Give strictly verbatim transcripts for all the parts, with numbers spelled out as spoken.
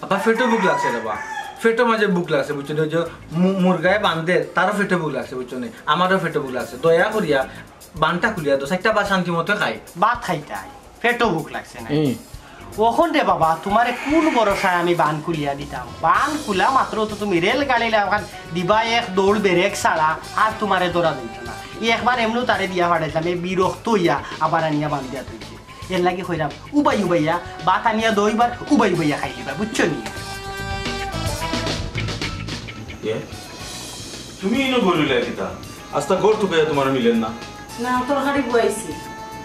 আব্বা, পেটো ভুক লাগছে রে বা। পেটো মাঝে ভুক লাগছে, বুঝছো নি? ওই যে মু-, মুরগায় বান্ধে, তারও পেটো ভুক লাগছে, বুঝছো নি? আমারও পেটো ভুক লাগছে। দয়া করিয়া বানটা খুলিয়া দেও, চাইরটা বা শান্তি মতো খাই। ভাত খাইতায়, পেটো ভুক লাগছে না? হুম। অখন রে বাবা, তুমারে কুন ভরসায় আমি বান খুলিয়া দিতাম? বান খুলা মাত্র তো তুমি রেলগাড়ি লাখান দিবা এক দৌড়, ব্রেক ছাড়া, আর তুমারে ধরা যাইতো না। ই একবার এমনেউ তারে দিয়া ফাটাইতাম, এ বিরক্ত অইয়া আবার আনিয়া বান্ধিয়া থইছে। এর লাগি কইরাম, উবাই উবাইয়া ভাত আনিয়া দেও, এবার উবাই উবাইয়া খাইলিবা, বুঝছো নি? এ, তুমি ইনো বইরইলায় কিতা? আস্তা ঘর তুকাইয়া তুমার মিলের না? না, তরকারি বওয়াইছি।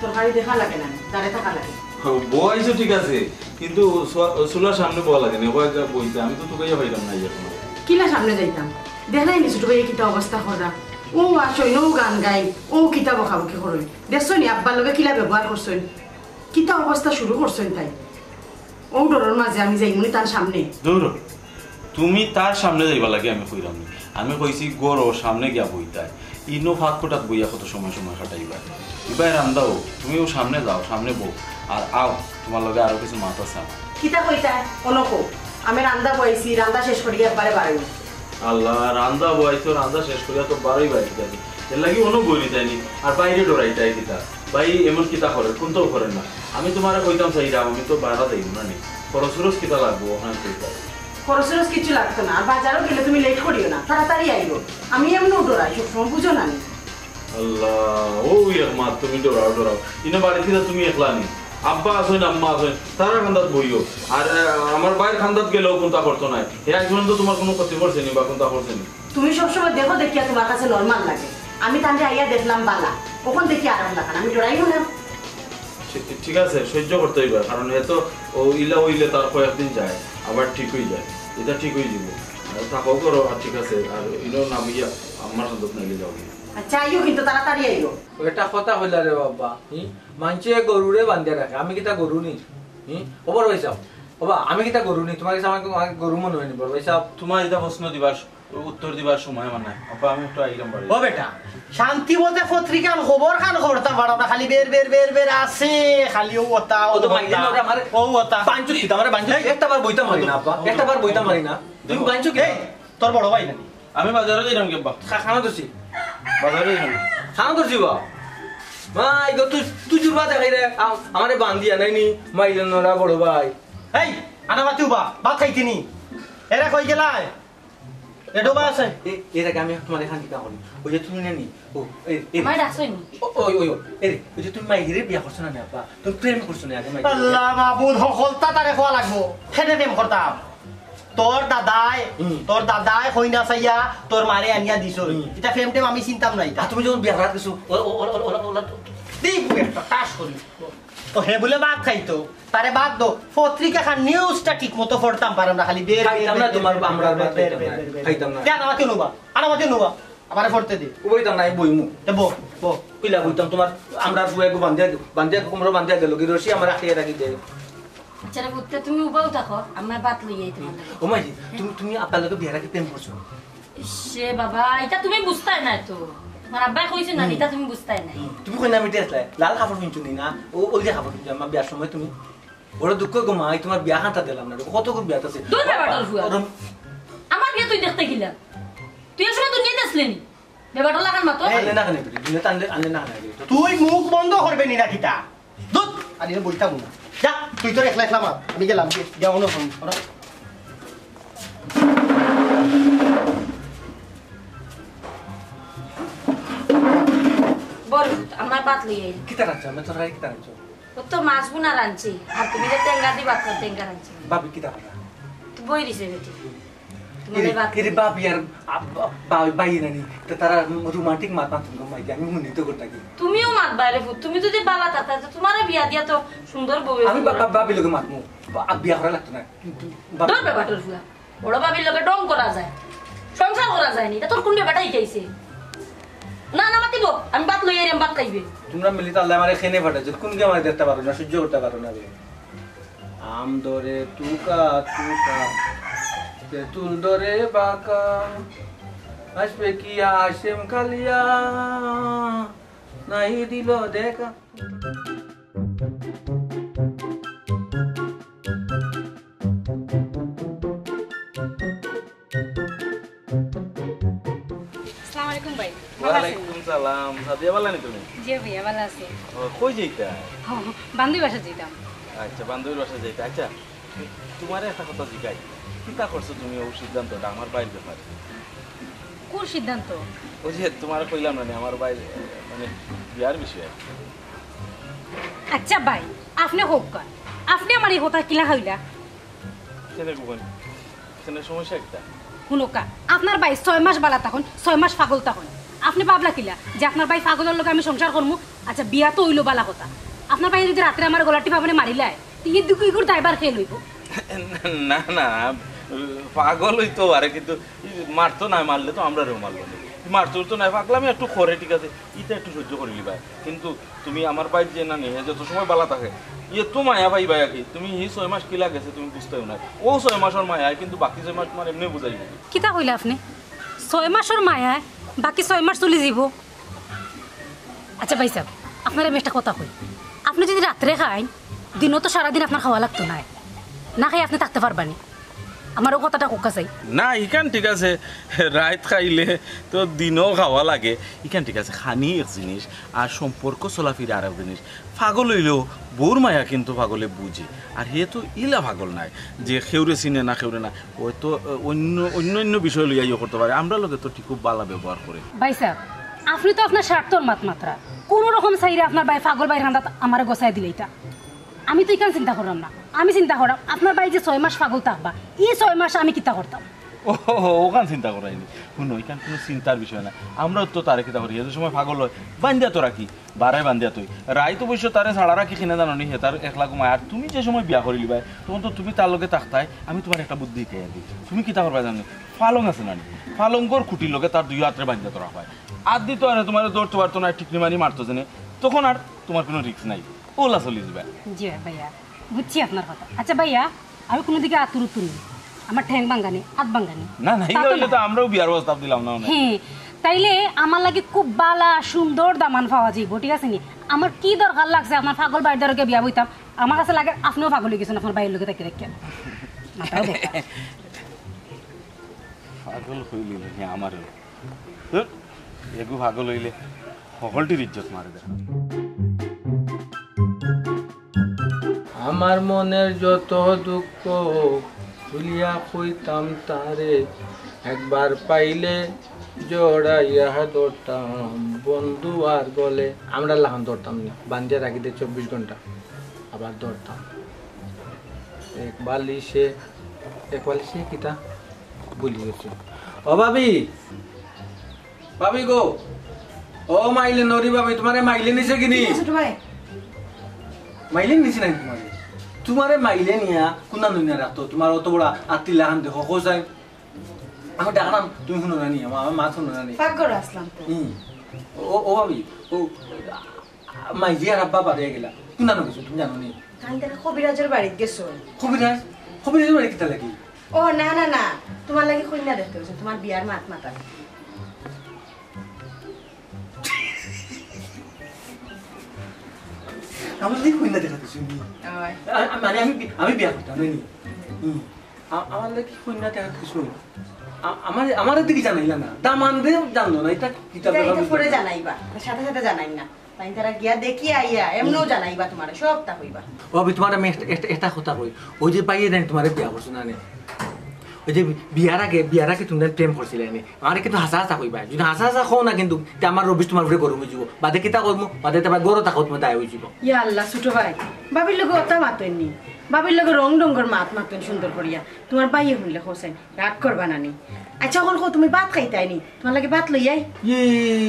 তরকারি দেখা লাগে না, দাঁড়াই থাকা লাগে। ও, বওয়াইছো ঠিক আছে, কিন্তু চুয়া-, চুলার সামনে বওয়া লাগে না। ওবা একটা বইতে, আমি তো তুকাইয়া পাইলাম না এখন। কিলা সামনে যাইতাম? দেখরায় নি ছোট ভাইয়ে কিতা অবস্থা কররা। অউ আসইন, অউ গান গাইন, অউ কিতা বকাবকি করইন। দেখছো নি আব্বার লগে কিলা ব্যবহার করছইন? কিতা অবস্থা শুরু করছইন তাইন? অউ ডরর মাঝে আমি যাইমুনি তান সামনে। দুরো, তুমি তার সামনে যাইবার লাগি আমি কইরাম নি। আমি কইছি ঘরর সামনে গিয়া বইতায়। ইনো ফাঁক কোটাত বইয়া কত সময় সময় কাটাইবায়। ইবায় রান্দাও, তুমি অউ সামনে যাও, সামনে বও। আর আও, তুমার লগে আরো কিছু মাত আছে আমার। কিতা কইতায়? অনো কও। আমি রান্দা বওয়াইছি, রান্দা শেষ করি একবারে বারইমু। আল্লাহ, রান্দা বওয়াইছো, রান্দা শেষ করিয়া তো বারইবায়, ঠিক আছে। এর লাগি অনো বইলিতায় নি, আর বাইরে ডরাইতায় কিতা? ভাই এমন কিতা করে, কুন্তাউ করে না। আমি তুমারে কইতাম চাইরাম, আমি তো বারা যাইমু না নি। খরচ-উরচ কিতা লাগবো, অখান কইতায়। খরচ-উরচ কিচ্ছু লাগতো না, আর বাজারো গেলে তুমি লেট করিও না, তাড়াতাড়ি আইও। আমি এমনেউ ডরাই সবসময়, বুঝো না নি? আল্লাহ, অউ এক মাত তুমি ডরাও, ডরাও। ইনো বাড়িত কিতা তুমি একলা নি? আব্বা আছইন, আম্মা আছইন, তারার কান্দাত বইও। আর, আহ, আমার ভাইর কান্দাত গেলেও কুন্তা করতো নায়। হে আইজ পর্যন্ত তুমার কুনু ক্ষতি করছে নি বা কুন্তা করছে নি? তুমি সবসময় দেখো দেখিয়া তুমার কাছে নরমাল লাগে। আমি তানরে আইয়া দেখলাম বালা, অখন দেখি আরাম লাখান, আমি ডরাইমু না। ঠিক, ঠিক আছে, সইজ্য করতে অইবা, কারণ হে তো অউ ইলা অইলে তার কয়েকদিন যায়, আবার ঠিক অইযায়, ইটা ঠিক অইযিবো। আর থাকো করো, আর ঠিক আছে, আর ইনো না বইয়া আম্মার কান্দাত নাইলে যাও। আচ্ছা, আইও কিন্তু তাড়াতাড়ি আইও। অউ একটা কথা কইলা রে বাবা, হি? মানষে গরুরে বান্ধিয়া রাখে, আমি কিতা গরু নি? হি? ও বড় ভাইসাব, ওবা, আমি কিতা গরু নি? তুমার গেছে আমারে, আমারে গরু মনে অয় নি, বড় ভাইসাব? তুমার ইটা প্রশ্ন দিবার, উত্তর দিবার সময় আমার নাই। আব্বা, আমি একটু আইরাম বাড়ি। ও বেটা, শান্তি মতে পত্রিকার খবর খান করতাম পারো না, খালি বের, বের, বের, বের আছে, খালি অউ অতা, অউ অতা। অউ অতা। বানছো কিতা? আমারে বানছো কিতা? একটা বার বইতাম পারি না, আব্বা, একটা বার বইতাম পারি না। তুমি বানছো কিতা? এই, তোর বড় ভাই না নি? আমি বাজারো যাইরাম গি আব্বা। খা-, খানা ধরছি। বাজারো যাইরাম। খানা ধরছি বা? ভাই গো, তুই, তুই জুরবা দেখাই রে। আ-, আমারে বান্ধিয়া নাই নি, মাইলেন নরা বড় ভাই। এই, আনা মাতি উবা, ভাত খাইতে নি। এরা কই গেলায়? এ ডোবা আছে। এ, এর আগে আমি তুমারে খান কিতা করি। অউ যে তুমি না নি, ও, এই, এই। আমারে ডাকছইন নি? ও, ওই, ওই, ওই, এই রে, অউ যে তুমি মাইরে বিয়া করছো না নি আব্বা? তুমি প্রেম করছো না আগে মাইরে? আল্লাহ মাবুদ, হকলতা তারে কওয়া লাগবো। কেনে প্রেম করতাম? তোর দাদায়, হুম। তোর দাদায় কইনা চাইয়া তোর মারে আনিয়া দিছইন। হুম। ইটা প্রেম টেম আমি চিনতাম না ইটা। আর তুমি যখন বিয়া করাত গেছো, ও, ও, ও, ও, ও, ও, ও, দিবু একটা টাস করি। তো হে বুলে ভাত খাইতো, তারে বাদ দেও। পত্রিকা খান নিউজটা ঠিক মতো পড়তাম পারো না, খালি বের, বের, খাইতাম না বের, তুমার বের, আমরার বের, ভাত বের, খাইতাম বের, না। বের, বের। খাইতাম না। কেন আমাকে নেবা? আর আমাকে নেবা? আমারে পড়তে দে। বইতাম না, আমি বইমু। তে বো, বো। কিলা বইতাম? তুমার আমরার ফুয়া এগু বান্ধিয়া, বান্ধিয়া, কুমড়ো বান্ধিয়া গেল, কি রশি আমারে আটকাইয়া রাখি দে। আচ্ছা রে পুত্র, তুমি উবাও থাকো, আমি ভাত লই আই তুমার লাগি। ও মাই, তুমি, তুমি আব্বার লগে বিয়ার আগে প্রেম করছো? ইস রে বাবা, ইটা তুমি বুঝতায় নায় তো। তুমার আব্বায় কইছে না, হুম। ইটা তুমি বুঝতায় নায়। তুমি কই না মিটে আসলে? লাল কাপড় পিনছো নি না? ও, ওই যে কাপড় পিনছো, আমার বিয়ার সময় তুমি। বড় দুঃখ গো মা, এই তুমার বিয়া খানতা দিলাম না। কত গো বিয়াত আছে। দূর বেটা, তোর ফুয়া। ওরম আমার বিয়া তুই দেখতে গেলা। তুই এক সময় দুনিয়াত আছলে নি? বেবাটর লাখান মাতো। এই, আনলে না কেনে বেটি? দুনিয়াত আনলে, আনলে না কেনে বেটি? তুই মুখ বন্ধ করবে নি না কিতা? দুত, আর ইনো বইতাম না। যা, তুই তোর একলা একলা মাত। আমি গেলাম, গিয়া, গিয়া অন্য ফোন কর। বল, আমার ভাত লই আই। কিতা রাখছো? আমি তোর আগে কিতা রাখছো? ও তো মাছ ভুনা রানছি, আর তুমি যে টেঙ্গা দি ভাত খাও, টেঙ্গা রানছি। ভাবি কিতা কথা? তুই বই দিছে বেটি। এরে, এরে বাপ ইয়ার, আ, বা-, বা-, বাইয়ে নানি, তো তারা রোমান্টিক মাত মাতইন গো মাইকে, আমি হুনি তো করতা কি? তুমিও মাত বাইরে ফুত, তুমি যদি বালা থাকতা, তো তুমারে বিয়া দিয়া তো সুন্দর বউ আমি বা-, বা-, ভাবির লগে মাতমু, বা-, বিয়া করা লাগতো না, কিন্তু বা- দূর বেবাটর ফুয়া, বড় ভাবির লগে ঢং করা যায়, সংসার করা যায় নি, ইটা তোর কুন বেবাটা হিকাইছে? না, না মাতিব, আমি ভাত লই আইরাম, ভাত খাইবে। তুমরা মিলিত আল্লায় আমারে কেনে ফাটাইছো, কুনগি আমারে দেখতা পারো না, সইজ্য করতা পারো না রে। আম ধরে তুকা তুকা, তেঁতুল ধরে বাঁকা, আসবে কি আসেম কালিয়া, নাই দিল দেখা। আসসালামু আলাইকুম ভাই, ভালা আছইন? ওয়ালাইকুম সালাম। সাদিয়া, ভালা নি তুমি? জি ভাইয়া, ভালা আছি। ও, কই যাইতা? ও, বান্ধবীর বাসাত যাইতাম। আচ্ছা, বান্ধবীর বাসাত যাইতা। আচ্ছা, তুমারে একটা কথা জিগাই, কিতা করছো তুমি অউ সিদ্ধান্তটা আমার ভাইর ব্যাপারে? কুন সিদ্ধান্ত? ওই যে তুমারে কইলাম না নি, আমার ভাইর, মানে, বিয়ার বিষয়ে। আচ্ছা ভাই, আপনে কউক্কা, আপনে আমারে ই কথা কিলা কইলা? কেনে কইবা নি? কেনে, সমস্যা কিতা? হুনউক্কা, আপনার ভাই ছয় মাস বালা থাকইন, ছয় মাস পাগল থাকইন। আপনে ভাবলা কিলা যে আপনার ভাই পাগলর লগে আমি সংসার করমু? আচ্ছা, বিয়া তো অইলো বালা কথা, আপনার ভাইয়ে যুদি রাত্রে আমার গলা টিপা মানে মারিলায়, তে ই দুঃখ ইগুর দায়ভার কে লইবো? না, না, পাগল অইতো পারে, কিন্তু ই মারতো নায়, মারলে তো আমরারেও মারলো নে। মারতো তো নায়, পাগলামি একটু করে, ঠিক আছে, ইতা একটু সহ্য করিলিবায়। কিন্তু তুমি আমার ভাইর যে নানি, হে যত সময় বালা থাকে, ইয়ে তো মায়া পাইবায় আর কি। তুমি হি ছয় মাস কিলা গেছে তুমি বুঝতায় নায়। অউ ছয় মাসর মায়া, কিন্তু বাকি ছয় মাস তুমার এমনে বুঝাইবো। কিতা কইলা আপনে? ছয় মাসর মায়ায় বাকি ছয় মাস চলি যাইবো? আচ্ছা ভাইসাব, আপনারে আমি একটা কথা কই, আপনে যুদি রাত্রে খাইন, দিনো তো সারাদিন আপনার খাওয়া লাগতো নায়, না খাইয়া আপনে থাকতে পারবা নি? আমার অউ কথাটা কউক্কা চাই। না, ইখান ঠিক আছে, রাইত খাইলে তো দিনো খাওয়া লাগে, ইখান ঠিক আছে, খানি এক জিনিস, আর সম্পর্ক চলাফিরা আরেক জিনিস। পাগল অইলেও বউর মায়া কিন্তু পাগলে বুঝে, আর হে তো ইলা পাগল নায় যে কেউরে চিনে না, কেউরে না, অউ তো, আহ, অইন্য, অইন্য অইন্য বিষয় লইয়া ইয়ে করতে পারে, আমরার লগে তো ঠিক খুব বালা ব্যবহার করে। ভাইসাব, আপনে তো আপনার স্বার্থর মাত মাতরা, কুনু রকম চাইরা আপনার ভাই পাগল ভাইর কান্দাত আমারে গছাই দিলাইতা। আমি তো ইখান চিন্তা কররাম না, আমি চিন্তা কররাম আপনার ভাই যে ছয় মাস পাগল থাকবা, ই ছয় মাস আমি কিতা করতাম? ও, অখান চিন্তা করায়নি। হুনো, ইখান কুনু চিন্তার বিষয় না। আমরাও তো তারে কিতা করি, হে যে সময় পাগল অয়, বাইন্ধা তো রাখি, বারায় বাইন্ধা থই। রাইত অবশ্য তারে ছাড়া রাখি কিনা জানো নি, হে তার একলা ঘুমায়। আর তুমি যে সময় বিয়া করিলিবায়, তখন তো তুমি তার লগে থাকতায়। আমি তুমারে একটা বুদ্ধি শিখাইয়া দেই। তুমি কিতা করবায় জানো নি? পালং আছে না নি? পালংর খুঁটির লগে তার দুইও আতরে বাইন্ধা তো রাখবায়। আত দিতো আর তুমারে ধরতো পারতো নায়, ঠিকনি মারি মারতো যেনে। তখন আর তুমার কুনু risk নাই। অলা চলি যিবায়। জি ভাইয়া, বুঝছি আপনার কথা। আচ্ছা ভাইয়া, আমি কুনু দিকে আতুর উতুর নি, আমার ঠ্যাং ভাঙ্গানি, আত ভাঙ্গানি। না, না, তা ইলা তো অইলে না। তো আমরাও বিয়ার প্রস্তাব দিলাম না অনে। হ্যাঁ, তাইলে আমার লাগি খুব বালা, সুন্দর দামান পাওয়া যাইবো, ঠিক আছে নি? আমার কি দরকার লাগছে আপনার পাগল ভাইর দ্বারকে বিয়া বইতাম? আমার কাছে লাগে আপনেও পাগল অই গেছইন আপনার ভাইর লগে থাকি থাকি। মাথাও বেকার। পাগল কইলি নি আমারে। ধুর, এগু পাগল অইলে হকলটির ইজ্জত মারে দেখা। আমার মনের যত দুঃখ খুলিয়া কইতাম তারে, একবার পাইলে জড়াইয়া ধরতাম বন্ধু আর গলে। আমরা লাখান ধরতাম না, বান্ধিয়া রাখি দে চব্বিশ ঘন্টা, আবার ধরতাম। এক বালিশে, এক বালিশে কিতা? ভুলি গেছি। ও ভাবি, ভাবি গো, ও মাইলে নরি ভাবি, তুমারে মাইলে নিছে কিনি? কি ছোট ভাই? মাইলে নিছে নাই তুমারে? তুমারে মাইলে নিয়া কুনা নুনিয়া রাখতো, তুমার অত বড় আত্তি লাখান দেখো, কো চাই। আমি ডাকলাম, তুমি হুনো না নি, আমার, আমার মাত হুনো না নি। পাক ঘরো আসলাম তো। হুম। ও, ও ভাবি, ও, মাইজি আর আব্বা বাড়ি গেলা। কুনা গেছো, তুমি জানো নি? কাল তারা কবিরাজর বাড়িত গেছো। কবিরাজ? কবিরাজর বাড়ি কিতা লাগি? ও না, না, না, তুমার লাগি কইন্যা দেখতে গেছে, তুমার বিয়ার মাত মাতার। আমার লাগি কইন্যা দেখা দিছো নি? ওই। আ-, আ-, মানে আমি বি-, আমি বিয়া করতাম না নি? হুম। আ-, আমার লাগি কইন্যা দেখা দিছো? আ-, আমার, আমার দিকে জানাইলা না। দামান্দে জানলো না, ইটা কিতা ইটা, ইটা ব্যাপার পরে বুঝলাম না। জানাইবা, সাথে সাথে জানাই না। তাই তারা গিয়া দেখিয়া আইয়া, এমনেও জানাইবা তুমারে, সবতা কইবা। ও, আমি তুমারে আমি একটা, একটা, একটা কথা কই। ওই যে ভাইয়ে নাই তুমারে বিয়া করছে না নে? ওই যে বিয়ার আগে, বিয়ার আগে তুমি প্রেম করছিলে নে? আমারে কিন্তু হাছা হাছা কইবা। যদি হাছা হাছা কও না কিন্তু, তে আমার রবিশ তুমার উপরে গরম অই যিবো। বাদে কিতা করমু? বাদে তে আবার গরম থাকো তুমার দায় অই যিবো। ইয়া আল্লাহ, ছোট ভাই, ভাবির লগে অতা মাতইন নি। ভাবির লগে রং ঢঙ্গর মাত মাতইন সুন্দর করিয়া। তুমার ভাইয়ে হুনলে কও চাইন। রাগ করবা না নি। আচ্ছা, অখন কও তুমি ভাত খাইতায় নি? তুমার লাগি ভাত লই আই। ইয়ে,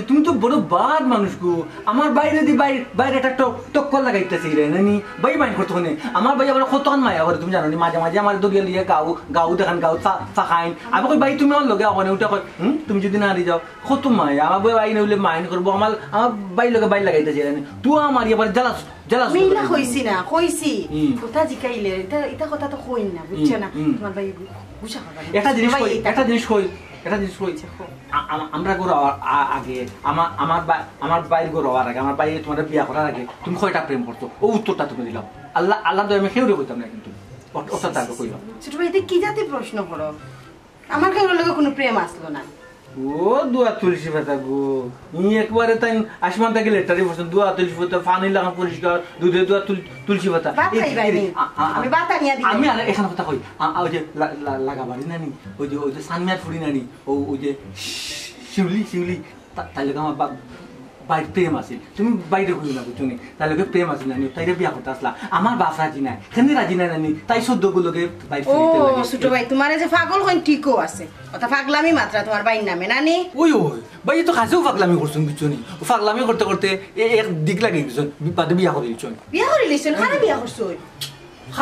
তুমি তো বড় বাদ মানুষ গো। আমার ভাইরে দি ভাই, ভাইরে একটা টক-, টক্কর লাগাইতাছি রে, নানি? ভাই মাইন্ড করতো না নি। আমার ভাই আমারে কতখান মায়া করে, তুমি জানো নি? মাঝে মাঝে আমারে ধরিয়া লইয়া গাউ, গাউ দেখান, গাউ চা, চা খাইন। আমি কই, "ভাই, তুমি আমার লগে আও না?" উঠা কয়, "হুম, তুমি যদি না দি যাও।" কত মায়া, আমার ভাই, ভাই না অইলে মাইন্ড করবো, আমার, আমার ভাই লগে ভাই লাগাইতাছি রে, নানি? তুই আমার ইয়াবার জ্বালাস। Jealous আমি ইলা করে। কইছি না, কইছি। হুম। কথা জিকাইলে, ইতা, ইতা কথা তো কইন না, বুঝছো হুম, না? হুম। তোমার ভাই গু-, গুসা খাবা না। একটা জিনিস ভাই, কই, ইতা একটা জিনিস কই, একটা জিনিস কই। আচ্ছা, কও। আ-, আ-, আমরা ঘর আ-, আ-, আগে, আমার, আমার বা-, আমার ভাইর ঘর আওয়ার আগে, আমার ভাইয়ে তোমারে বিয়া করার আগে, তুমি কয়টা প্রেম করছো? ও উত্তরটা তুমি দিলাও। আল্লাহ, আল্লাহ দয়া আমি কেউরে কইতাম না কিন্তু। ও-, ওটা তাকে কইলাম। ছোট ভাই, এটা কি জাতি প্রশ্ন করো? আমার কেউর লগে কোনো প্রেম আসলো না। ও দোয়া তুলসী পাতা গো, ই একবারে তাই আসমান থেকে লেটারি পড়ছেন, দোয়া তুলসী পাতা, পানি লাগান পরিষ্কার, দুধে দোয়া তুল-, তুলসী পাতা। ভাত এই, খাইবাই এই, নি? আ-, আ-, আমি ভাত আনিয়া দিই। আমি আর এখানে কথা কই, আ-, আ, ওই যে লা-, লা-, লাগা বাড়ি নানি, ওই যে, ওই যে সানমিয়ার ফুড়ি নানি, ও, ওই যে শি-, শিউলি, শিউলি, তা-, তাই লোক আমার বা-, বাইর প্রেম আছিল, তুমি বাইরে কইও না, বুঝছো নি? তাই লোকে প্রেম আছিল নানি, তাইরে বিয়া করতে আসলা, আমার বাপ রাজি নাই, কেন রাজি নাই নানি, তাই সদ্য গুলোকে বাইর ও, ফিরিতে লাগে। ছোট ভাই, তোমার এই যে পাগল কইন ঠিকও আছে। ওটা পাগলামি মাত্রা তোমার ভাইর নামে, না নি? ওই, ওই, ভাই, তো কাছেও পাগলামি করছুন, বুঝছো নি? ও পাগলামি করতে করতে এ-, এক দিক লাগে গেছুন, বাদে বিয়া করে দিলছুন। বিয়া করে দিলছুন? কারে বিয়া করছো?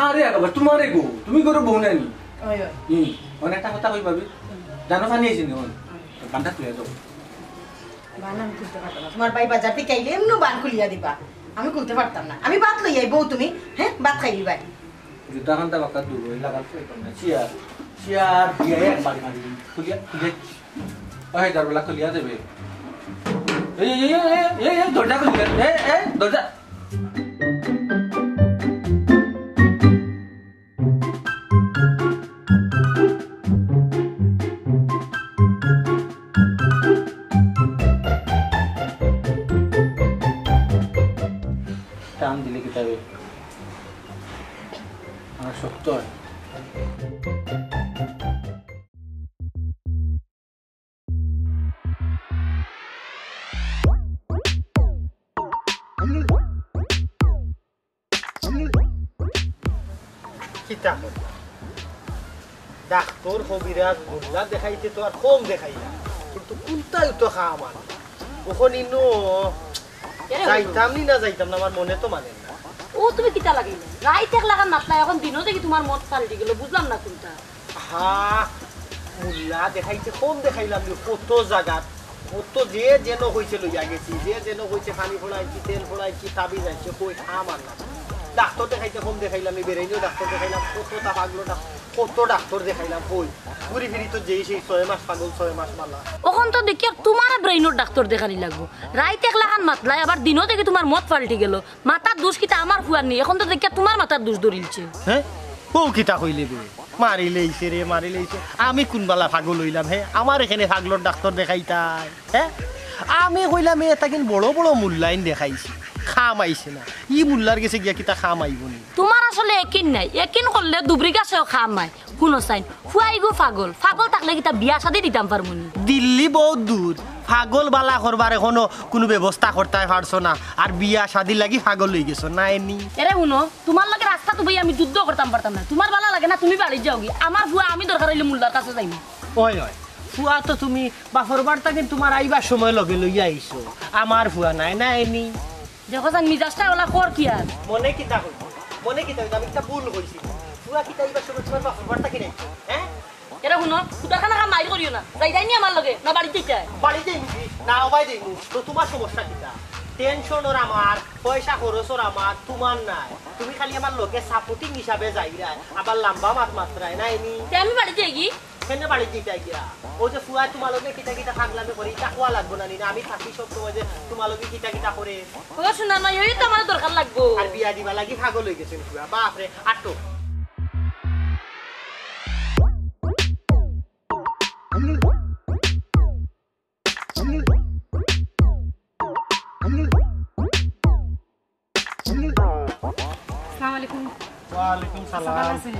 আরে, একবার তোমারে গো, তুমি করো বউ নানি? ওই, ওই। হুম, অনেক একটা কথা কই ভাবি, জানো পানি আইছে নি? ওই, বান্দা তুই তো। বান আমি খুলতে পারতাম না। তোমার ভাই বাজার থেকে আইলে এমনি বান খুলিয়া দিবা। আমি খুলতে পারতাম না। আমি ভাত লই আইবো, তুমি, হ্যাঁ, ভাত খাইবি ভাই। জুতা খান্তা বাক্কা দূর হই লাগাল ফেলতাম না। চেয়ার, চেয়ার দিয়া এক বাড়ি মারি। খুলিয়া, খুলিয়া। ওই, দরজাটা খুলিয়া দেবে। এই, এই, এই, এই, এই, এই, দরজা খুলিয়া। এই, এই, দরজা। টান দিলে কিতা অয়? আমার শক্ত হয়। কিতা করবা? ডাক্তর, কবিরাজ, মোল্লা দেখাইতে তো আর কম দেখাইলাম, কিন্তু কুন্তায় তো কাম আর না। অখন ইনো এরে যাইতাম নি না যাইতাম না, আমার মনে তো মানে না। ও তুমি কিতা লাগাইলে? রাইত এক লাগান মাতলা, অখন দিনও দেখি তোমার মত পাল্টি গেল, বুঝলাম না কোনটা। হা, মোল্লা দেখাইতে কম দেখাইলাম নি, কত জাগাত, কত যে যেন কইছে লইয়া গেছি, যে যেন কইছে পানি ফোড়াইছি, তেল ফোড়াইছি, তাবিজ আনছে, কই কাম আর না। ডাক্তর দেখাইতে কম দেখাইলাম নি, বেরাইনেও ডাক্তর দেখাইলাম, কত তা পাগলো ডাক-, কত ডাক্তর দেখাইলাম, কই ঘুরি ফিরি তো যেই সেই ছয় মাস পাগল, ছয় মাস মালা। অখন তো দেখি তোমার ব্রেইনর ডাক্তর দেখানি লাগবো। রাইত এক লাখান মাতলাই, আবার দিনও দেখি তোমার মত পাল্টি গেল। মাথার দোষ কিতা আমার ফুয়ার নি? অখন তো দেখিয়া তোমার মাথার দোষ ধরিলছে। হ্যাঁ? ও কিতা কইলে বে? মারিলেইছে রে, মারিলেইছে। আমি কোন বালা পাগল অইলাম, হে? আমার এখানে পাগলর ডাক্তর দেখাইতায়, হে? আমি কইলাম, এ তাকিন বড় বড় মোল্লাইন দেখাইছি, কাম আইছে না। ই মোল্লার গেছে গিয়া কিতা কাম আইবো নি? তোমার আসলে একিন নাই, একিন করলে দুবরি গাছেও কাম আয়। হুনো চাইন, ফুয়াইগু পাগল, পাগল থাকলে কিতা বিয়া শাদি দিতাম পারমু নি? দিল্লি বউত দূর, পাগল বালা করবার এখনো কুনু ব্যবস্থা করতায় পারছো না, আর বিয়া শাদির লাগি পাগল অইগেছো, নায় নি? এরে হুনো, তোমার লগে রাস্তাত বই আমি যুদ্ধ করতাম পারতাম না, তোমার বালা লাগে না, তুমি বাড়িত যাওগি, আমার ফুয়া আমি দরকার অইলে মোল্লার কাছে যাইমু। ওই, ওই, ফুয়া তো তুমি বাপর বাড়ি থাকি তোমার আইবার সময় লগে লইয়া আইছো, আমার ফুয়া নায়, নায় নি? দেখো চাইন, মিজাজটা ওলা কর কি আর? মনে কিতা কইছো? মনে কিতা কইছো? আমি কিতা ভুল কইছি? ফুয়া কিতা আইবার সময় তোমার বাপর বাড়ি থাকি নায়? হ্যাঁ? এরে হুনো, কুদাখানা কাম মাইর করিও না। যাইতায় নি আমার লগে, না বাড়িত যাইতায়? বাড়িত যাইমু কি? না, অবায় যাইমু। তো তোমার সমস্যা কিতা? টেনশনর আমার, পয়সা খরচর আমার, তোমার নায়। তুমি খালি আমার লগে সাপোর্টিং হিসাবে যাইরায়, আবার লাম্বা মাত মাতরায়, নায় নি? তে আমি বাড়িত যাইগি? কেনে বাড়িত যাইতায় গিয়া? অউ যে ফুয়ায় তোমার লগে কিতা কিতা পাগলামি করে, ইতা কওয়া লাগবো না নি? না, আমি থাকি সব সময় যে তোমার লগে কিতা কিতা করে। ও সোনা মাই, অউ তো আমার দরকার লাগবো। আর বিয়া দিবার লাগি পাগল অইগেছে ফুয়া। বাপ রে, আটো। আসসালামু আলাইকুম। ওয়ালাইকুম সালাম। ভালা আছইন?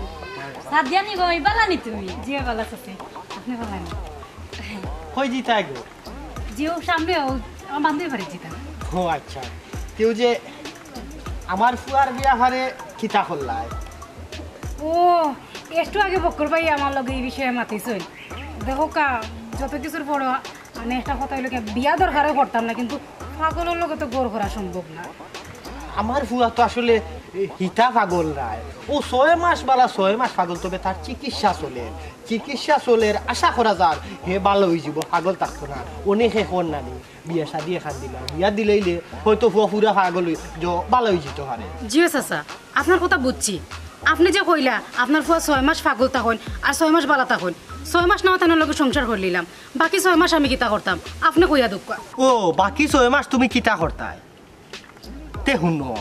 সাদিয়া নি গো, ভালা নি তুমি? জি, ভালা আছি। আপনে ভালা নি? কই যাইতায় গো? জি, অউ সামনে, অউ আমার বান্ধবীর বাড়িত যাইতাম। ও আচ্ছা। তে অউ যে আমার ফুয়ার বিয়াফারে কিতা করলায়? ও, একটু আগে বক্কর ভাই আমার লগে ই বিষয়ে মাতিছইন। দেখো কা, যত কিছুর পরও মানে একটা কথা অইলো কি, বিয়া দরকারে করতাম না, কিন্তু পাগলর লগে তো ঘর করা সম্ভব না। আমার ফুয়া তো আসলে হিতা পাগল নায়। অউ ছয় মাস বালা ছয় মাস পাগল, তবে তার চিকিৎসা চলের। চিকিৎসা চলের, আশা করা যার হে বালা অইযিবো, পাগল থাকতো না। অনেকে কইন নানি, বিয়া শাদি এখান দিলাম, বিয়া দিলাইলে হয়তো ফুয়া পুরা পাগল অই-, য-, বালা অইযিতো পারে। জি অয় চাচা, আপনার কথা বুঝছি। আপনে যে কইলা আপনার ফুয়া ছয় মাস পাগল থাকইন আর ছয় মাস বালা থাকইন, ছয় মাস না অয় তান লগে সংসার করিলিলাম, বাকি ছয় মাস আমি কিতা করতাম? আপনে কইয়া দেউক্কা। ও, বাকি ছয় মাস তুমি কিতা করতায়? তে হুনো,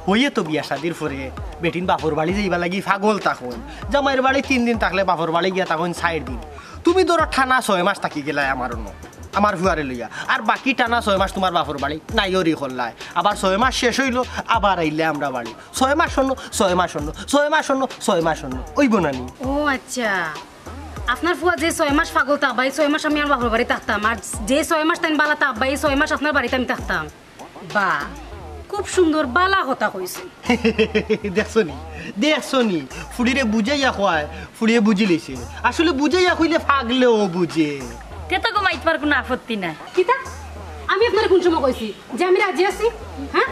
অইয়ে তো বিয়া শাদির পরে বেটিন বাপর বাড়ি যাইবার লাগি পাগল থাকইন। জামাইর বাড়ি তিন দিন থাকলে বাপর বাড়ি গিয়া থাকইন চাইর দিন। তুমি ধরো টানা ছয় মাস থাকি গেলায় আমার অনো, আমার ফুয়ারে লইয়া। আর বাকি টানা ছয় মাস তুমার বাপর বাড়ি নাইওরি করলায়। আবার ছয় মাস শেষ অইলো, আবার আইলে আমরা বাড়ি। ছয় মাস অনো, ছয় মাস অনো, ছয় মাস অনো, ছয় মাস অনো। অইবো না নি? ও আচ্ছা, আপনার ফুয়া যে ছয় মাস পাগল থাকবা, ই ছয় মাস আমি আমার বাপর বাড়ি থাকতাম, আর যে ছয় মাস তাইন বালা থাকবা, ই ছয় মাস আপনার বাড়িত আমি থাকতাম। বাহ, খুব সুন্দর, বালা কথা কইছে। দেখছো নি? দেখছো নি? ফুড়িরে বুঝাইয়া কওয়ায়, ফুড়িয়ে বুঝিলিছে। আসলে বুঝাইয়া কইলে পাগলেও বুঝে। তে তো গো মাইতবার কুনু আপত্তি নাই। কিতা? আমি আপনারে কুন সময় কইছি যে আমি রাজি আছি? হ্যাঁ?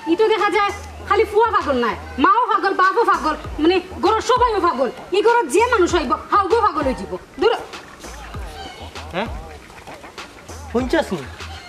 ই তো দেখা যায় খালি ফুয়া পাগল নায়, মাও পাগল, বাপও পাগল, মানে ঘরর সবাইও পাগল। ই ঘরর যে মানুষ আইবো, হাউগু পাগল অইযিবো। দূর। হ্যাঁ? হুনছস নি?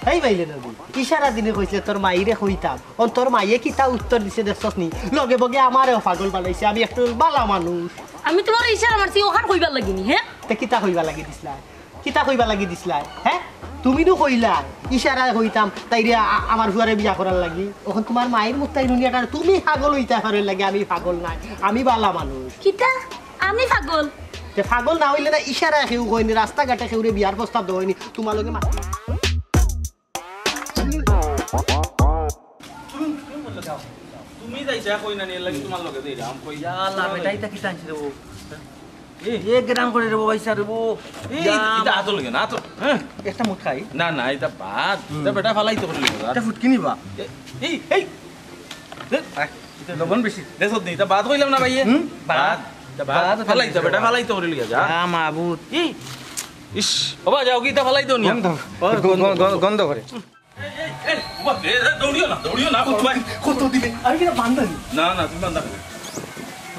হেই বাইলে নবী, ইশারা দিনে কইছলে তোর মাইরে কইতাম। অন তোর মাইয়ে কিতা উত্তর দিছে দেখছস নি? লগে বগে আমারেও পাগল বানাইছে, আমি একটু বালা মানুষ। আমি তুমারে ইশারা মারছি, অখান কইবার লাগি নি, হ্যাঁ? তে কিতা কইবার লাগি দিছলায়? কিতা কইবার লাগি দিছলায়? হ্যাঁ? তুমি নু কইলায়, ইশারায় কইতাম, তাইরে আ-, আমার ফুয়ারে বিয়া করার লাগি। অখন তুমার মাইর মুখ তাইন হুনিয়া কারণ তুমি পাগল অইতায় পারো এর লাগি, আমি পাগল নায়, আমি বালা মানুষ। কিতা? আমি পাগল? তে পাগল না অইলে না, ইশারায় কেউ কয়নি, রাস্তাঘাটে কেউরে বিয়ার প্রস্তাব দেওয়া অয়নি, তুমার লগে মা- তুমি, তুমি বললে যাও। তুমি যাইতা কই না নি, এর লাগি তুমার লগে যাইরাম, কই? ইয়া আল্লাহ, বেটা, ইতা কিতা আনছে রে বো? এ। এ গ্রাম করে রে বো, ভাই সাহেব রে বো। এই, ইয়া ইতা আতো লগে না, আতো। হ্যাঁ। একটা মুঠ খাই। না, না, ইতা বাদ। হুম। ইতা বেটা ফালাই তো করে লইয়া যা। ইতা ফুটকি নি বা? এ, এই, এই। দে, আয়, ইতা লবণ বেশি। দে, সব দে, ইতা বাদ কইলাম না, ভাইয়ে? হুম? বাদ। বাদ। ইতা বাদ। বাদ ফালাই তো, বেটা ফালাই তো করে লইয়া যা। ইয়া মাবুদ। এই, ইস, বাবা, যাও কি ইতা ফালাই দেও নি? গন্ধ। ও, গ-, গ-, গন্ধ। গ-, গন্ধ করে। এই, এই, এই, বাবা, এ, এ, দৌড়িও না, দৌড়িও না, বাবা। কত দিনে? আমি কিনা বান্ধা নি? না, না, তুমি বান্ধা কেনে?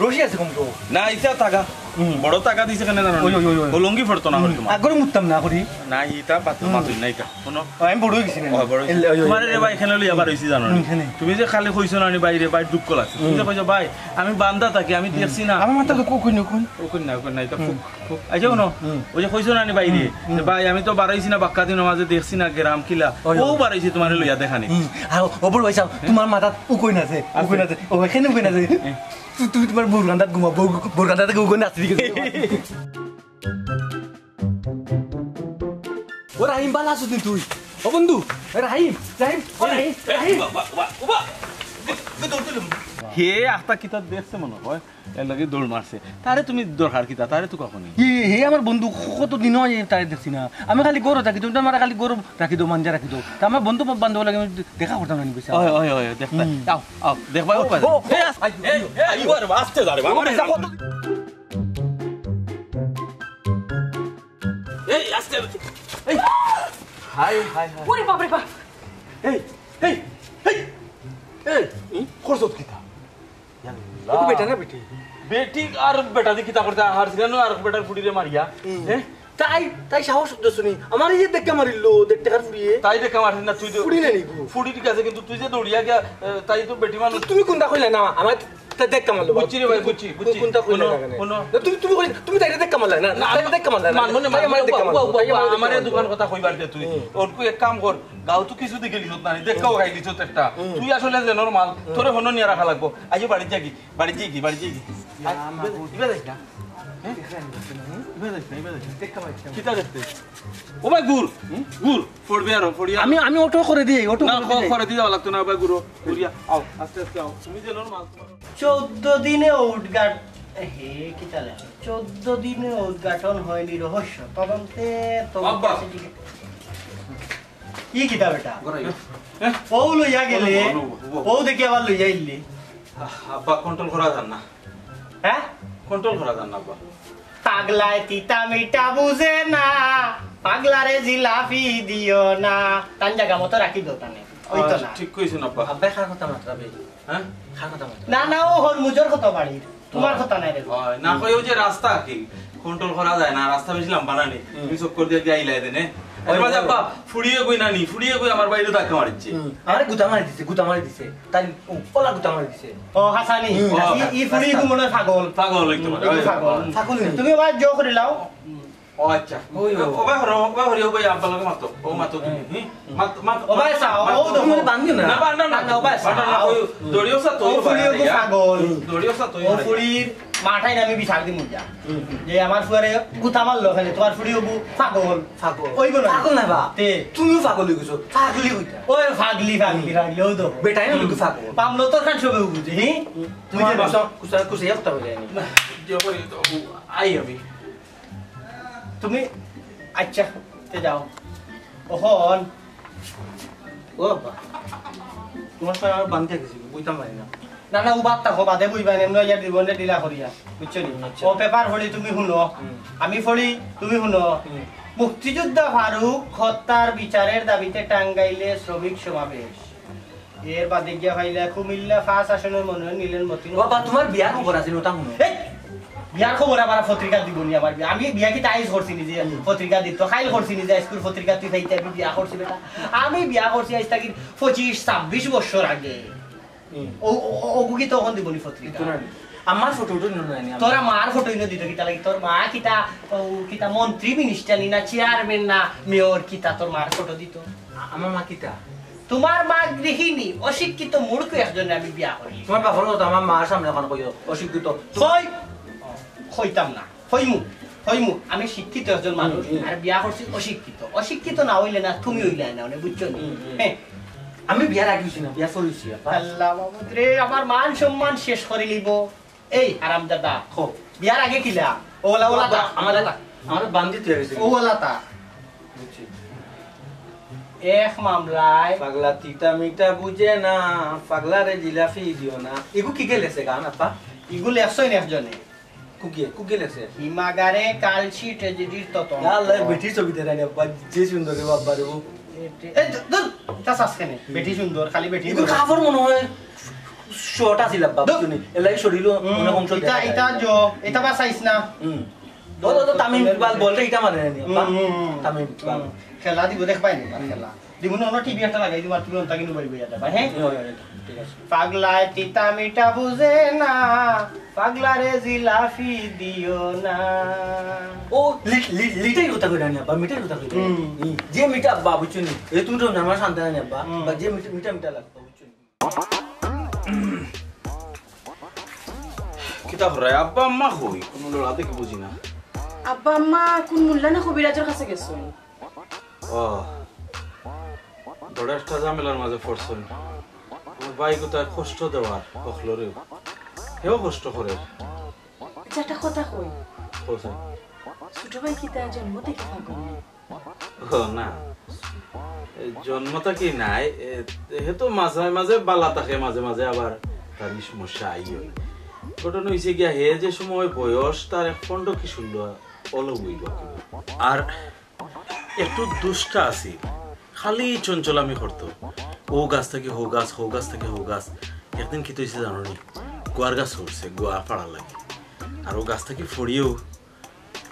রশি আছে কম তো? না, ইতা তাগা। হুম। বড় তাগা দিছে কেনে জানো নি? ওই, ওই, ওই, ওই। ও লুঙ্গি ফড়তো না হুম। করি তুমার। আগরে মুততাম না করি। না, ইতা বাদ, হুম। মাতুই না ইতা। হুনো। ও, আমি বড় অই গেছি না। ও, বড় অই গেছি। এলে, ওই, ওই, তুমারে রে ওই। ভাই, এখানে লইয়া বার অইছি জানো নি? হুম, এখানে। তুমি যে খালি কইছো না নি বাইরে, বাইর দুঃখ লাগছে। তুমি যে হুম। কইছো, "ভাই, আমি বান্ধা থাকি, আমি হুম। দেখছি না।" আমার মাথা তো কই না, কই। ও কই না, ও কই না, ইতা হুম। খুব আচ্ছা, হুনো, হুম। ওই যে কইছো না নি বাইরে, হুম, হুম। যে ভাই, আমি তো বারইছি না, বাক্কা দিন মাঝে দেখছি না, গ্রাম কিলা। ওই, ও ওই। বারইছে তুমারে লইয়া দেখানি। হুম, আর ও বড় ভাই সাহেব, হ্যাঁ? তুমার মাথাত উকই না আছে, আছে। উকই না আছে। ও, এখানে উকই না আছে। হ্যাঁ। তু-, তুমি তুমার বউর কান্দাত ঘুমাও, বউ, বউর কান্দা থাকি উকই না আছে, ঠিক আছে? ও রাহিম, বালা আছো তুই, তুই? ও বন্ধু, এ রাহিম, রাহিম, ও রাহিম, এ, রাহিম। উবা, উবা, উবা, উবা। হে, আখতা কিতা দেখছে মনে হয়। এর লাগি দৌড় মারছে। তারে তুমি দরকার কিতা? তারে তো কখনই। এ, হে আমার বন্ধু, কত দিন অয় তারে দেখছি না। আমি খালি ঘরো থাকি, তুমি তো আমার খালি ঘরো রাখি দেও, মাঞ্জা রাখি দেও। তা আমার বন্ধু বান্ধব লাগে আমি দেখা করতাম না নি, বুঝছো? ওই, ওই, ওই, দেখতাম। হুম। আও, আও, দেখবা, ও, ও, ও, এ, আস-, এই, এই, এই, আস্তে যা রে বাবা। ও, ভাই, কত এই, আস্তে, এই। Hi, hi, hi. ওরে বাপ রে বাপ। এই, এই, এই, এই, হুম? করছত কিতা? ইয়াল্লা। ও তো বেটা না বেটি? বেটি আর বেটা দি কিতা করতে? আর ছিল না আর বেটার ফুড়িরে মারিয়া? হুম। হ্যাঁ? তাই, তাই সাহস করতে শুনি। আমার এই যে দেখা মারিল, দেড় টাকার ফুড়িয়ে। তাই দেখা মারিস না, তুই তো ফুড়ি না নিবো। ফুড়ি ঠিক আছে, কিন্তু তুই যে দৌড়িয়া গিয়া, এ, তাই তো বেটি মানুষ। তু-, তুমি কোনটা কইলে না? আমার তা দেখা মারলো, বুঝছি রে ভাই, তুমি বুঝছি, কোন-, বুঝছি। কোনটা কইলে হুনো, না কেন? হুনো। না, তুমি, তুমি কইলে, তুমি তাইরে দেখা মারলে না? না, তাই আমি দেখা মারলে না। মানবো না, তাই মানবো না, আমারে দেখা মারলো, তাই আমারে দেখা মারলো। দোকান কথা কইবার দে তুই। হুম। ওর কই এক কাম কর, গাঁও তো কিছু দেখে লিছত না, দেখাও খাই লিছত একটা। হুম। তুই আসলে যে নরমাল, হুম। তোরে হনো নিয়ে রাখা লাগবো। আইজো বাড়ি যাগি, বাড়ি যাগি, বাড়ি যাগি। ইয়া, আয়, মা, ইবে, ইবে দেখ। হ্যাঁ? ইবে দেখ, ইবে দেখ। দেখা মারছে। কিতা দেখতে? ও ভাই, ঘুর, হুম? ঘুর, পড়বে আরো, পড়িয়া। আমি, আমি অটো করে দিই, অটো না, করে দিই। করে দিতে লাগতো না, ভাই, ঘুরো, ঘুরিয়া, আও, আস্তে আস্তে আও। তুমি যে নরমাল। চৌদ্দ দিনে উদ্ঘাট-, হে, কিতা লেখা? চৌদ্দ দিনে উদ্ঘাটন হয়নি রহস্য, তদন্তে তদন্তে আব্বা। সেটিকে ই কিতা বেটা? ঘরে আইও। হ্যাঁ? বউ লইয়া গেলে, বলো, বলো, বলো। বউ দেখি আবার লইয়া আইলি। আহ, আব্বা, control করা যার না। হ্যাঁ? Control করা যার না, আব্বা। পাগলায় তিতা মিঠা বুঝে না, পাগলারে জিলাপি দিও না। তান জাগা মতো রাখি দেও তানে। ওই তো আহ, না। ঠিক কইছেন, আব্বা। আব্বা, কার কথা মাতরা বে? হ্যাঁ? কার কথা মাতো? না, না, ও হরমুজর কথা বাড়ির। তুমার কথা নাই রে। অয়, না কই ও যে রাস্তা কি কন্ট্রোল করা যায় না, রাস্তা বেশি লম্বা না নি। হুম। তুমি চক্কর দিয়া দিয়া আইলায় দেনে। অয়, আব্বা, ফুড়িয়ে কই না নি, ফুড়িয়ে কই আমার বাইরে ধাক্কা মারিছে। হুম। আরে গুতা মারি দিছে, গুতা মারি দিছে। তাই ও, ওলা গুতা মারি দিছে। ও, হাসানি। হুম। ই, ই ফুড়ি তো মনে অয় পাগল। পাগল অইতো পারে। হুম, অয়, পাগল। অয়। পাগল নি। তুমি আবার জো করি লাও। ও আচ্ছা। ওই, ও, ওই। ও ভাই, হরো, ও ভাই, হরি, ও ভাই, আব্বা লগে মাতো। ও মাতো তুমি, হুম? মাত, মাত, ও ভাই, মাত, চাও, মাত। ও দেখো। তুমি বান্ধি না। না, না, না, না, না, ও ভাই, ও না, না, চাও। ওই, দড়িও সা তো ও ওই ফুড়ি ভাই, ওগু ইয়া। পাগল। দড়িও সা তো ওই ও ভাই। ফুড়ির মাথায় আমি বিচার দিমু যা। হুম, হুম। যে আমার ফুয়ারে গুতা মারলো কেনে, তুমার ফুড়ি ওগু পাগল। পাগল। ওই বলো। পাগল না বা। তে। তুমিও পাগল অই গেছো। পাগলি কইতা। ওই পাগলি, পাগলি, পাগলি, ও তো। বেটাই না কিন্তু পাগল। পামলো তো খান সবে বুঝে, হি? তুমি তোমার যে বাসা কুসা, কুসা একটা হয়ে যায়নি। না, যে করি তো, আই আমি। তুমি, আচ্ছা, তে যাও। অখন, ও বাবা, তুমার সাথে আমার বান্ধি গেছি, বুঝতাম পারি না। না, না, ও বাদ থাকো, বাদে বুঝবা, এমনি ইয়ার জীবনটা ঢিলা করিয়া, বুঝছো নি? আচ্ছা। ও পেপার পড়ি তুমি হুনো, হুম। আমি পড়ি তুমি হুনো। হুম। মুক্তিযোদ্ধা ফারুক হত্যার বিচারের দাবিতে টাঙ্গাইলে শ্রমিক সমাবেশ। এর বাদে গিয়া পাইলা কুমিল্লা পাঁচ আসনের মনোনয়ন নিলেন মতিন। বাবা, তুমার বিয়ার খবর আছে, ওটা হুনো। এই, বিয়ার খবর আবার পত্রিকা দিব নি আমার বিয়া? আমি বিয়া কিতা আইজ করছি নিজে? হুম। পত্রিকা দিত, কাইল করছি নিজে, স্কুল পত্রিকা তুই পাইতে আমি বিয়া করছি বেটা। আমি বিয়া করছি আইজ থাকি পঁচিশ ছাব্বিশ বছর আগে। হুম। ও, ও, ও, ওগু কি তখন দিব নি পত্রিকা? দিত না নি। আমার ফটো উটো নিল না নি, আমার। তোর মার ফটো ইনো দিত কিতা লাগি? তোর মা কিতা, ও, কিতা মন্ত্রী মিনিস্টার নি না, চেয়ারম্যান না, মেয়র কিতা? তোর মার ফটো দিত। আ-, আমার মা কিতা? তুমার মা গৃহিণী, অশিক্ষিত মূর্খ একজনে আমি বিয়া করি। তুমার বাপর কথা আমার মার সামনে অখন কইও, অশিক্ষিত। কই? কইতাম না। কইমু, কইমু। আমি শিক্ষিত একজন মানুষ, হুম, হুম। আর বিয়া করছি অশিক্ষিত। অশিক্ষিত না অইলে না, তুমি অইলায় না, মানে, বুঝছো নি? হুম, হুম। হ্যাঁ। আমি বিয়ার আগে অইছি না, বিয়ার পরে অইছি, আব্বা। আল্লাহ মাবুদ রে, আমার মান সম্মান শেষ করি লিব। এই হারামজাদা, খো। বিয়ার আগে কিলা? ওলা, ওলা তা। আমার, আমার বান্দি তৈরি হইছে। ও ওলা তা। বুঝছি। এক মামলায় পাগলা তিতা মিঠা বুঝে না, পাগলারে জিলাপি দিও না। এগু কিগে লেখছে গান, আব্বা? এগু লেখছইন একজনে। কুগে, কুগে লেখছে? হিমাগারে কালশি ট্র্যাজেডির তদন্ত। আল্লাহ, বেটি ছবি দেখাই রে, আব্বা, যে সুন্দর রে, বাবা রে, ও। এ, এ, ধুর, ধুর, তা চাস কেনে? বেটি সুন্দর, খালি বেটি এগু সুন্দর। কাপড় মনে হয় শর্ট আছিল, আব্বা, ধুর। বুঝছো নি? এলাই শরীরও হুম, অনেক অংশ ইটা, দেখা যায়। ইটা জো, ইটা বা চাইস না। হুম। ও, ও, ও, তামিম ইকবাল বলটা ইটা মারে নি, আব্বা। হুম, হুম, হুম। তামিম ইকবাল। হুম। খেলা দিব, দেখবায় নি, হুম। খেলা। দিমু না, অন্য টিভি একটা লাগাই দিমু, আর তুমি অন্তা কিনু বাড়ি বইয়া যাবা, হ্যাঁ? ওই, ওই, ওই, ঠিক আছে। পাগলায় তিতা মিঠা বুঝে না, পাগলারে জিলাপি দিও না। ও, লি-, লি-, লিটাই কথা কইরা নি, আব্বা, মিঠাই কথা কইরা নি। হুম। হুম। যে মিঠা, আব্বা, বুঝছো নি? এ, তুমি তো আমার সন্তান নি, আব্বা। হুম। বা যে মিঠা, মিঠা, মিঠা লাগতো, বুঝছো নি? কিতা হরে? আব্বা আম্মা কই? কুনু লড়া দেখি বুঝি না। আব্বা আম্মা কুন মোল্লা না কবিরাজর কাছে গেছইন? ও, বড় একটা ঝামেলার মাঝে পড়ছইন। আমার ভাই কোথায় কষ্ট দেওয়ার হকলরে। হেও কষ্ট করের। আচ্ছা, একটা কথা কই। কও চাই। ছোট ভাই কিতা জন্ম থাকি পাগল নি? ও না, এ, জন্ম থাকি নায়, এ, হে তো মাঝে মাঝে বালা থাকে, মাঝে মাঝে আবার তার ই সমস্যা আই অয়। ঘটনা অইছে গিয়া, হে যে সময় বয়স তার এক পনেরো কি ষোলো অলো অইব। আর একটু দুষ্টা আছিল, খালি চঞ্চলামি করতো। ও গাছ থাকি হো গাছ, হো গাছ থাকি হো গাছ। একদিন কিতা অইছে জানো নি? গুয়ার গাছ পড়ছে, গুয়া ফাড়ার লাগি। আর ও গাছ থাকি পড়িয়াউ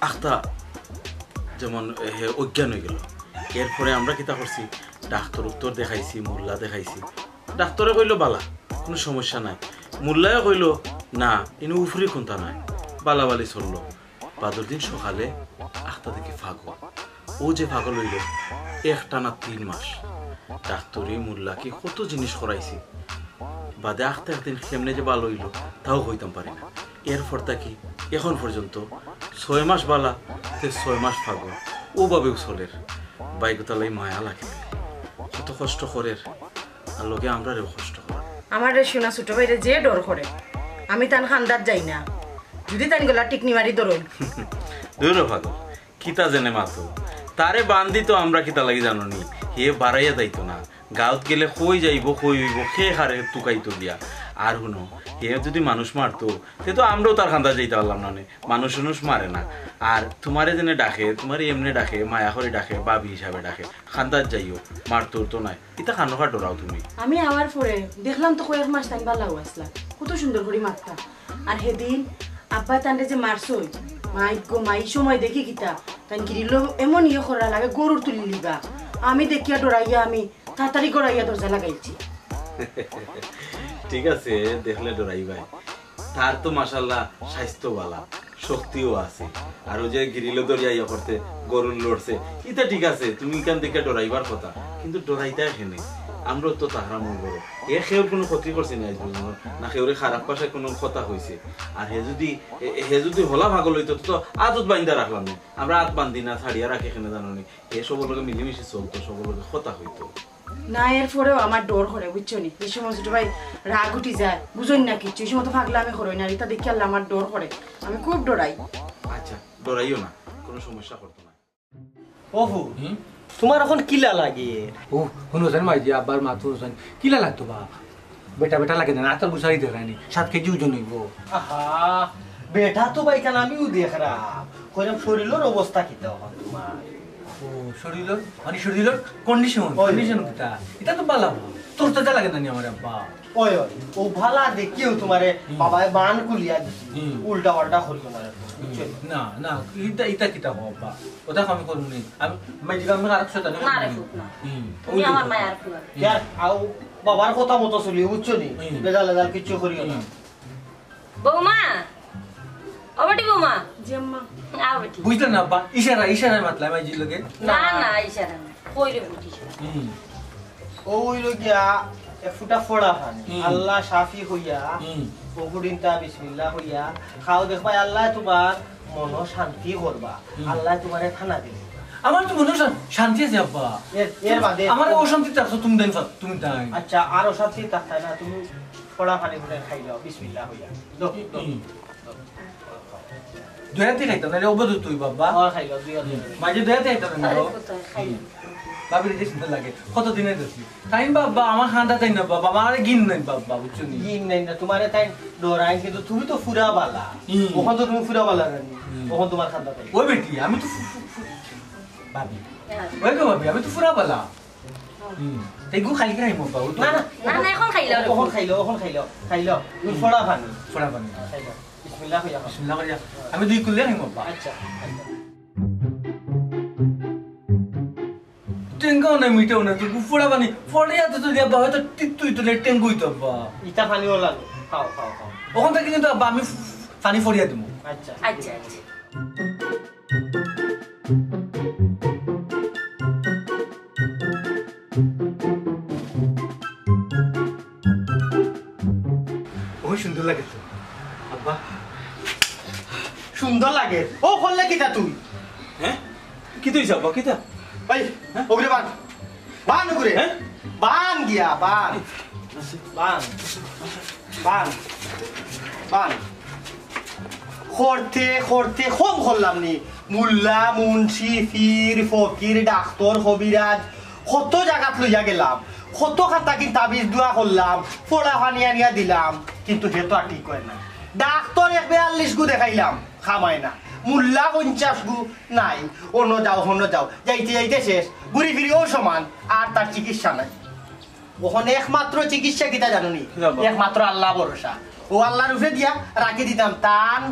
আখতা যেমন হে অজ্ঞান অইগেল। এরপরে আমরা কিতা করছি, ডাক্তর উক্তর দেখাইছি, মোল্লা দেখাইছি। ডাক্তরে কইলো বালা, কুনু সমস্যা নাই। মোল্লায়ও কইলো না, ইনো উফরি কুন্তা নাই, বালাবালি চললো। বাদর দিন সকালে আখতা দেখি পাগল। ও যে পাগল অইলো, একটানা তিন মাস। ডাক্তরি মোল্লাকি কত জিনিস করাইছি। বাদে আখতা একদিন কেমনে যে বালা অইলো, তাও কইতাম পারি না। এরপর থাকি এখন পর্যন্ত ছয় মাস বালা, তে ছয় মাস পাগল। ও ভাবেউ চলের। ভাইগুতার লাগি মায়া লাগে। কত কষ্ট করের। আর লগে আমরারেও কষ্ট করের। আমারে শুনা ছোট ভাইরে যে ডর করে। আমি তান খান্দাত যাই না। যদি তান গলা টিকনি মারি ধরইন। দূর হ পাগল। কিতা যেনে মাতো। তারে বান্দি তো আমরা কিতা লাগি জানো নি? হে বাড়াইয়া যাইতো না। গাঁওত গেলে কই যাইবো, কই অইবো, কে কারে তুকাইতো গিয়া। আর হুনো, হে যদি মানুষ মারতো, তে তো আমরাও তার খান্দাত যাইতা পারলাম না নে। মানুষ মানুষ মারে না। আর তুমারে যেনে ডাকে, তুমারে এমনে ডাকে, মায়া করি ডাকে, ভাবি হিসাবে ডাকে, খান্দাত যাইও, মারতো তো নায়। ইতা খানোকা ডরাও তুমি? আমি আওয়ার পরে দেখলাম তো কয়েক মাস তাইন বালাউ আছলা, কত সুন্দর করি মাততা। আর হেদিন আব্বায় তানরে যে মারছইন, মাই গো মাই, ই সময় দেখি কিতা, তাইন গিরিলো এমন ইয়ে করা লাগে, গরুর তুলি লিবা। আমি দেখিয়া ডরাইয়া আমি তাড়াতাড়ি গড়াইয়া দরজা লাগাইছি। ঠিক আছে, দেখলে ডরাইবায়। তার তো মাশাআল্লাহ স্বাস্থ্য বালা, শক্তিও আছে। আর ওই যে গিরিলো দরিয়া ইয়ে করতে, গরুর লড়ছে, ইতা ঠিক আছে, তুমি ইখান দেখে ডরাইবার কথা, কিন্তু ডরাইতায় কেনে? আমরাও তো তাহার মন বড়। হে কেউর কুনু ক্ষতি করছে না আইজ পর্যন্ত, না কেউরে খারাপ ভাষায় কুনু কথা কইছে। আর হে যদি, এ-, হে যদি হলা পাগল অইতো তো আদত বাইন্দা রাখলাম নে। আমরা আত বান্ধি না, ছাড়িয়া রাখি কেনে জানো নি? হে সবর লগে মিলিমিশি চলতো, সবর লগে কথা কইতো। না, এর পরেও আমার ডর করে, বুঝছো নি? যে সময় ছোট ভাই রাগ উঠি যায়, বুঝইন না কিচ্ছু, এই সময় তো পাগলামি করইন, আর ইতা দেখি আল্লাহ আমার ডর করে, আমি খুব ডরাই। আচ্ছা, ডরাইও না, কুনু সমস্যা করতো না। ওহো, হুম? তুমার অখন কিলা লাগে? ও, হুনো যেন মাইজি, আব্বার মাত হুনো যেন, কিলা লাগতো বা? বেটা বেটা লাগে না, আতর গুছারি দেখায়নি, সাত কেজি ওজন অইবো। আহা, বেটা তো ভাই কেন আমিও দেখরাম, কইরাম শরীলর অবস্থা কিতা অখন তুমার? ও, শরীলর, মানে শরীলর condition, ওই। Condition কিতা? ইতা তো বালা, তোর তো লাগে না নি আমার আব্বা। ওই, ওই, ও বালা দেখিও তুমারে হুম। বাবায় বান খুলিয়া দিছি, হুম। উল্টা পাল্টা করিও না রে, হুম। বুঝছো? না, না, ইতা, ইতা কিতা কও আব্বা? ওটা আমি করবো নি। আমি, আমি জিগা আমি আরেক শয়তানি না রে করবো নি। ফুত, না। হুম। তুমি আমার মায়ার ফুয়া। হুম। ইয়ার, আও, বাবার কথা মতো চলি, বুঝছো নি? হুম। লেজাল লেজাল কিচ্ছু করিও না। হুম। বৌমা, ও বেটি বৌমা। জি আম্মা। আও বেটি। বুঝলে না আব্বা? ইশারা, ইশারায় মাতলাম এই যে লোকে। না, না, ইশারা না। কই রে বেটি? হুম। ও অইলো গিয়া এক ফুটা ফোড়া পানি। হুম। আল্লাহ শাফি কইয়া, হুম। ও কুড়িনটা বিসমিল্লাহ কইয়া, খাও দেখবায় আল্লাহ তুমার মনো শান্তি করবা। হুম। আল্লাহ তুমারে খানা দিবা। আমার তো মনো শান-, শান্তি আছে আব্বা। এর, এর বাদে আমার অশান্তি থাকতো তুমি দেন, তুমি দেন। আচ্ছা, আর অশান্তি থাকতায় না, তুমি ফোড়া পানি ফুটাই খাই দাও, বিসমিল্লাহ কইয়া। দো, দো। হুম। দয়া দিয়া খাইতাম না, রে, অবধ তুই বাবা। আর খাইলো, দুই আর দুই। মাঝে দয়া দিয়া খাইতাম না, আরে রে। কোথায় খাইলো? হুম। ভাবির ইটা সুন্দর লাগে। কত দিনে দেখছি। তাই বাবা, আমার খান্দা তাই না বাবা, আমার গিন নাই বাবা, বুঝছো নি? গিন নাই না, তুমারে তাই ডরাই, কিন্তু তুমি তো ফুরা বালা। হুম। অখন তো তুমি ফুরা বালা না নি? হুম। অখন তুমার খান্দা তাই। ওই বেটি, আমি তো ফু-, ফু-, ফু-, ভাবি। হ্যাঁ। ওই গো ভাবি, আমি তো ফুরা বালা। হুম। তাই গু খালি খাইমু বাবা, ও তো না, না। না, না, অখন খাইলো, অখন খাইলো, অখন খাইলো, খাইলো। তুমি হুম। ফোড়া পানি। ফোড়া পানি। খাইলো। বিসমিল্লাহ কইয়া খাও। বিসমিল্লাহ কইয়া। আমি দুই কুলে খাইমু বাবা। আচ্ছা, আচ্ছা। টেঙ্গাও নাই, মিঠাও নাই, তো গু ফোড়া পানি। ফোড়িয়া তো তুই বাবা তো টিপ তুই তো টেঙ্গুই তো বাবা। ইটা পানি ওলা লো। খাও, খাও, খাও। অখন থাকি কিন্তু আব্বা আমি ফু-, ফু-, পানি ফোড়িয়া দিমু। আচ্ছা। আচ্ছা, আচ্ছা। ওই সুন্দর লাগে তো, আব্বা। সুন্দর লাগে? ও করলে কিতা তুই? হ্যাঁ? কিতা অইছে আব্বা? কিতা? ভাই, হ্যাঁ? ওগুরে বান। বান ওগুরে। হ্যাঁ? বান গিয়া, বান। বান। বান। বান। করতে, করতে কম করলাম নি। মুল্লা, মুন্সি, পীর, ফকির, ডাক্তর, কবিরাজ, কত জাগাত লইয়া গেলাম। কত খাতা কি তাবিজ দোয়া করলাম, ফোড়া পানি আনিয়া দিলাম, কিন্তু হে তো আর ঠিক অয় না। ডাক্তর এক বিয়াল্লিশ গু দেখাইলাম, কামায় না। মুল্লা পঞ্চাশ গু নাই, অনো যাও, হনো যাও, যাইতে যাইতে শেষ, ঘুরি ফিরিও সমান, আর তার চিকিৎসা নাই। অখন একমাত্র চিকিৎসা কিতা জানো নি? কিতা বা? একমাত্র আল্লাহ ভরসা। ও আল্লাহর উপরে দিয়া রাখি দিতাম, তান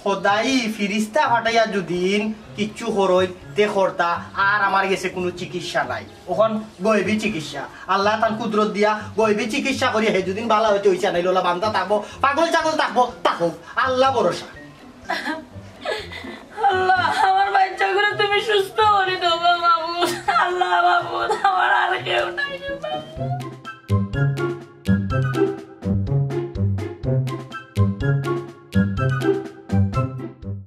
খোদাই ফিরিস্তা ফাটাইয়া যুদিন কিচ্ছু করইন, তে করতা, আর আমার গেছে কুনু চিকিৎসা নাই। অখন গয়বি চিকিৎসা। আল্লাহ তান কুদরত দিয়া গয়বি চিকিৎসা করিয়া হে যুদিন বালা অইতে অইছে, নাইলে অলা বান্দা থাকবো, পাগল ছাগল থাকবো, থাকুক, আল্লাহ ভরসা। আল্লাহ, আমার বাচ্চাগুলো তুমি সুস্থ করি